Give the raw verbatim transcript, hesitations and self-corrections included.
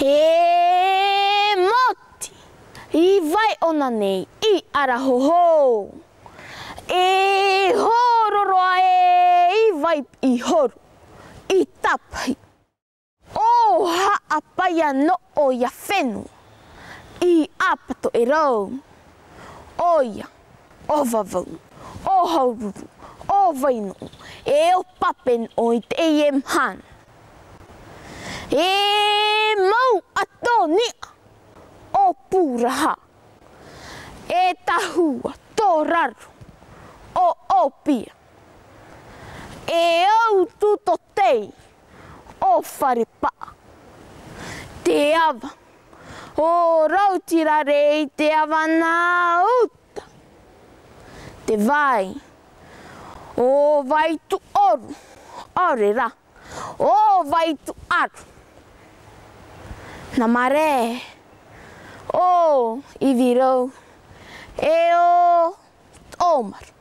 E moti, i vai ʻōna nei i Arahoho. E horo roa e i vai i horo i Tapahi. ʻO Haʻapaia nō ʻoia fenua i ʻApatoʻerau. ʻOia, ʻo Vavau, ʻo Haururu, ʻo Vainuʻu, e ʻo Pape nō i teie mahana. E mau ʻato niʻa ʻo Pūraha. E tahua tō raro ʻo ʻŌpia. E au tū tō tei ʻo Farepaʻa. Te ava ʻo Rautirare i te ava nā uta. Te vai ʻo Vaituʻoru, ʻaore rā, ʻo Vaituʻaru. Nā mare ʻo Ivirau, e ʻo Tōmaru,